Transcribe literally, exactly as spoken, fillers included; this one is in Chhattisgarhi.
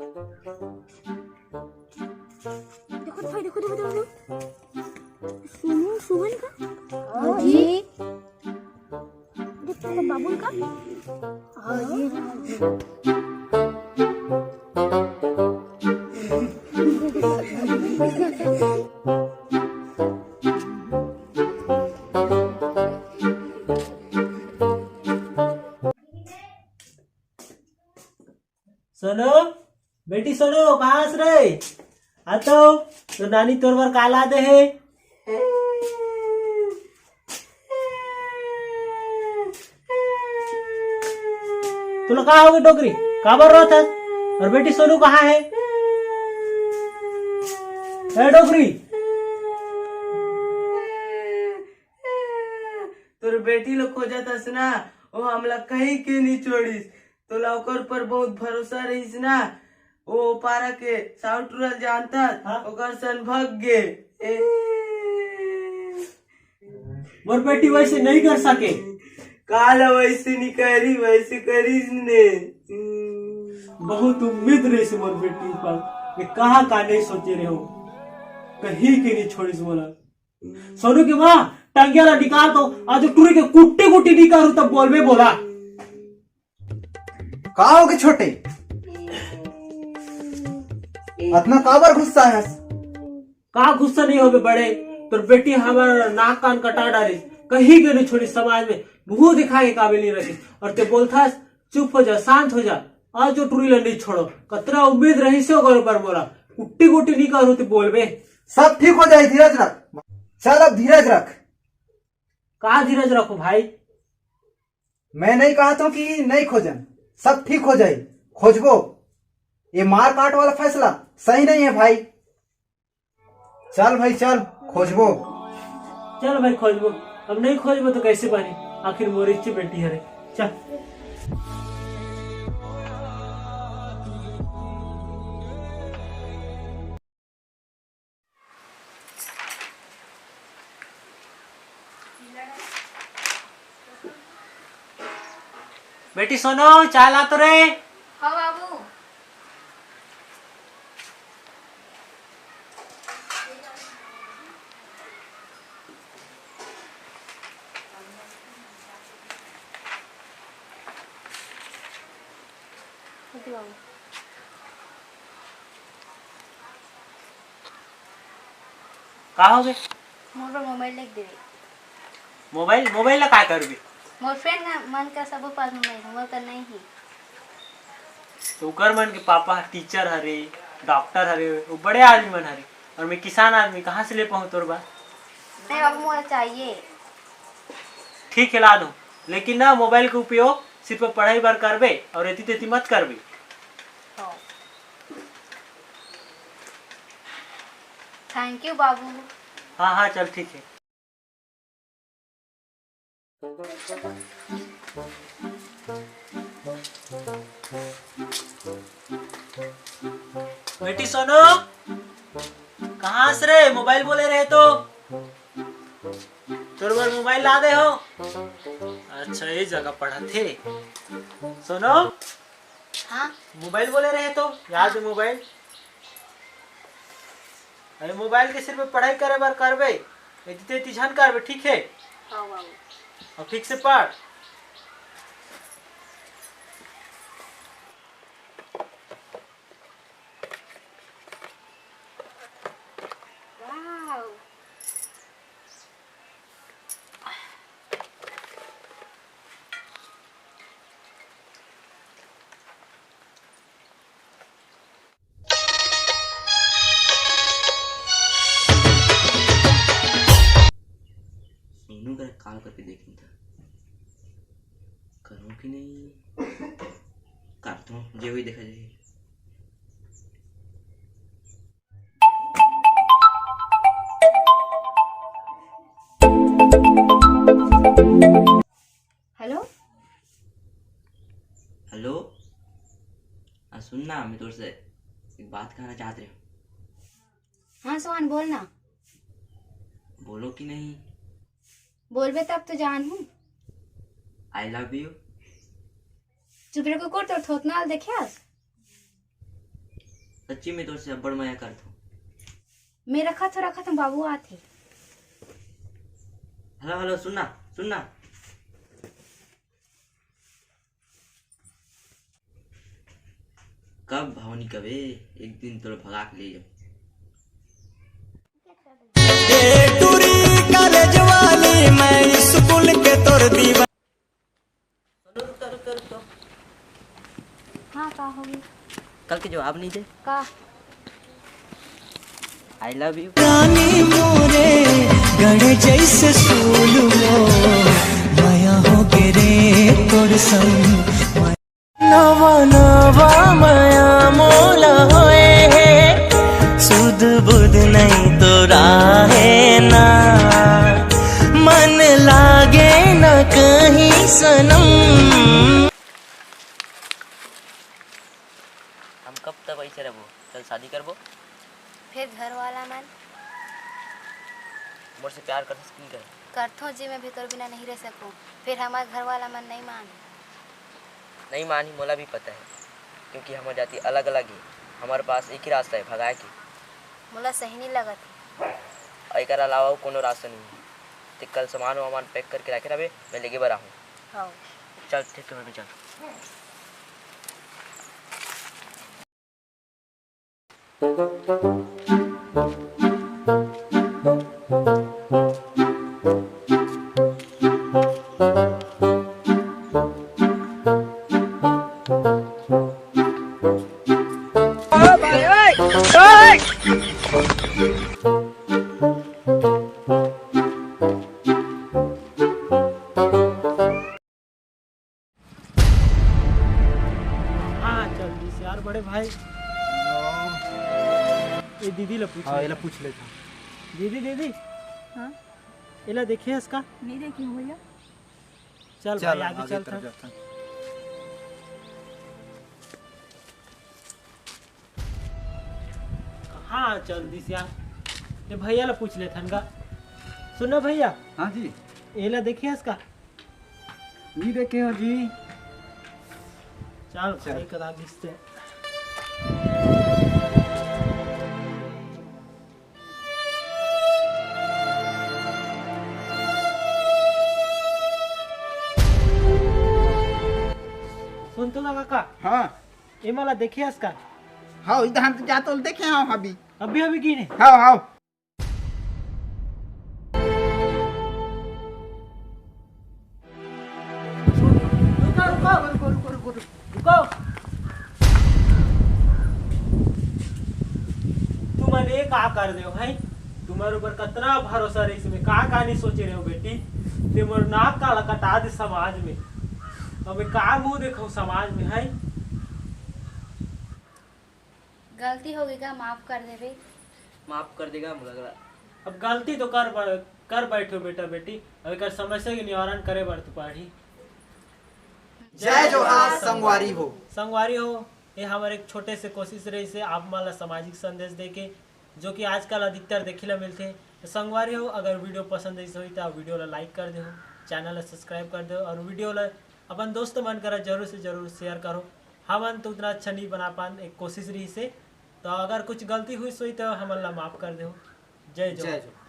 देखो, देखो, देखो, देखो, देखो। सोनू, सोहन का? हाँ जी। देखो, बाबुल का? हाँ जी, हाँ जी। सोनू, बेटी सोनू, कहाँ हस रे? आ तो, तोर नानी तोर बर का ला दे हे। तोला का होगे डोकरी? काबर रोत हस? अउ बेटी सोनू कहाँ हे? ए डोकरी। तोर बेटी ल खोजत हस ना, ओ हमला कहीं के नी छोड़िस। तोला ओकर पर बहुत भरोसा रहिस ना, ओ पारा के साहू टूरा ल जानत हस, हाँ। ओकर सन भग गे। ए। मोर बेटी वैसे नहीं कर सके। काला वैसे नहीं करी, वैसे करिस ने। बहुत उम्मीद रहिस मोर बेटी ऊपर, मैं कहाँ का नहीं सोचे रहे हो, कहीं के नहीं छोड़िस मोला। सोनू के माँ, टंगिया ला निकाल तो, आज टूरी के कुट्टी कुट्टी निकालू तब बोलबे मोला। का होगे छोटे? अतना काबर गुस्सा हस? का गुस्सा नहीं होगे बड़े, तोर बेटी हमर नाक कान कटा डारिस, कहीं के नहीं छोड़िस समाज में, मुंह दिखाए के काबिल नहीं रखिस, अउ ते बोलथस चुप हो जा, शांत हो जा। आज ओ टूरी ला नहीं छोड़ो, कतरा उम्मीद रहिस हे ओकर ऊपर मोला, कुट्टी कुट्टी नहीं करू ते बोलबे। सब ठीक हो जाही, धीरज रख। चल अब धीरज रख। का धीरज रखो भाई? मैं नहीं कहत हूँ कि नहीं खोजन, सब ठीक हो जाही, खोजबो। ये मार काट वाला फैसला सही नहीं है भाई। चल भाई चल, खोजबो। चल भाई खोजबो, अब नहीं खोजबो तो कैसे बनी? आखिर मोर इच्छे बेटी हरे। चल। बेटी सोनू, चाय ला तो रे। हाँ बाबू। का होगे? मोर बर मोबाइल लेके देवे। मोबाइल, मोबाइल ला का करबे? मोर फ्रेंड मन का सबो पास मोबाइल, मोर का नहीं है। तो ओकर मन के पापा टीचर हरे, डॉक्टर हरे, वो बड़े आदमी मन हरे, और मैं किसान आदमी, कहाँ से ले पाऊँ तोर बर? नहीं बाबू, मोला चाहिए। ठीक है, ला दो, लेकिन ना मोबाइल के उपयोग सिर्फ पढ़ाई बर करबे और एती तेती मत करबे। हाँ। Thank you बाबू। हाँ हाँ, चल ठीक है। बेटी सोनू, कहाँ हस रे? मोबाइल बोले रहे तो। तोर बर मोबाइल ला दे हो। अच्छा, ये जगह पढ़त हे। सोनू, हाँ? मोबाइल बोले रहे तो, याद है मोबाइल? अरे, मोबाइल के सिर्फ पढ़ाई करे बर करबे, एती तेती झन करबे, ठीक है? हाँ बाबू। और ठीक से पढ़। Wow। सोनू करा call करके देखहूं त करूं कि नहीं, करथों, जे होही देखा जाही। Hello। Hello। हाँ, सुन ना, मैं तोर से एक बात कहना चाहत रहे हूँ। हाँ सोहन, बोल ना। बोलो कि नहीं? बोलबे तब तो जानहूँ। I love you। चुप रे कुकुर, तोर थोथना ल देखे हस? सच्ची में तोर से अब्बड़ मया करथों। मैं रखत हों, रखत हों, बाबू आत हे। हेलो, हेलो, सुन ना, सुन ना। कब भावनी कबे, एक दिन तोला भगा के ले जाऊं। ए टूरी कॉलेज वाली, मैं स्कूल के तोर दीवाना। हाँ, का हो गया? कल के जवाब नहीं दे। का? I love you। रानी मोरे गढ़ जैसे सूल वो, मया हो गे रे तोर संग। नवा नवा मया मोला होए हे, सुध बुध नहीं तो राहे ना, मन लागे ना कहीं सनम। हम कब तक ऐसे रहबो? चल शादी करबो। फिर घर वाला मन? मोर से प्यार करथस कि नहीं कर? करथों जी, मैं भी तोर बिना नहीं रह सकूं। फिर हमार घर वाला मन नहीं मानही। नहीं मानही, मोला भी पता है, क्योंकि हमर जाति अलग-अलग है। हमारे पास एक ही रास्ता है, भगाए के। मोला सही नहीं लगत है। एकर अलावा अउ कोनो रास्ता नहीं है। ते कल सामान वामान pack करके रखे रहबे, मैं लेके बर आहूं। हाँ। चल, ठीक है, मैं भी चल। हाँ, चल दिस यार बड़े भाई। ये दीदी ला पूछ हाँ, ले। एला पूछ लेथन। दीदी, दीदी। हाँ? एला देखे हस का? नहीं देखी हूँ भैया। चल चल, भाई, आगे आगे चल तरफ चल। जाथन। हाँ, चल दिस यार। ये भैया ला पूछ लेथन का। सुनो भैया। हाँ जी। एला देखे हस का? नहीं देखे हो जी। चल, चल। भाई, करा दिस ते। सुन तो ना काका। हाँ। एमा ला देखे हस का? हाँ, इधर हम तो जातो देखे हंव अभी। अभी, अभी की नहीं? हाँ, हाँ। रुको, रुको, रुको, रुको, रुको, रुको। तुमन ये का कर देव, हैं? तुम्हर ऊपर कतना भरोसा रहिस, मैं का, का नहीं सोचे रहेंव, बेटी। ते मोर नाक काला कटा दे समाज में। अब मैं का मुंह देखंव समाज में, हैं? गलती होगे गा, माफ कर देबे। माफ कर देगा, मोला लगा। अब गलती तो कर ब-, कर बैठो बेटा बेटी, अब एकर समस्या के निवारण करे बर तो पड़ही। जय जोहार संगवारी हो। संगवारी हो, ये हमर एक छोटे से कोशिश रहिस हे आप मन ला सामाजिक संदेश देके, जो कि आजकल अधिकतर देखे ला मिलथे। तो संगवारी हो, अगर video पसंद आइस होही तो video ला like कर देहो, channel ला subscribe कर देहो और video ला अपन दोस्त मन करा जरूर से जरूर share करो। हमन तो उतना अच्छा नहीं बना पान, एक कोशिश रहिस हे। तो अगर कुछ गलती होइस होही तो हमन ला माफ कर देहो। जय जय जोहार। जोहार।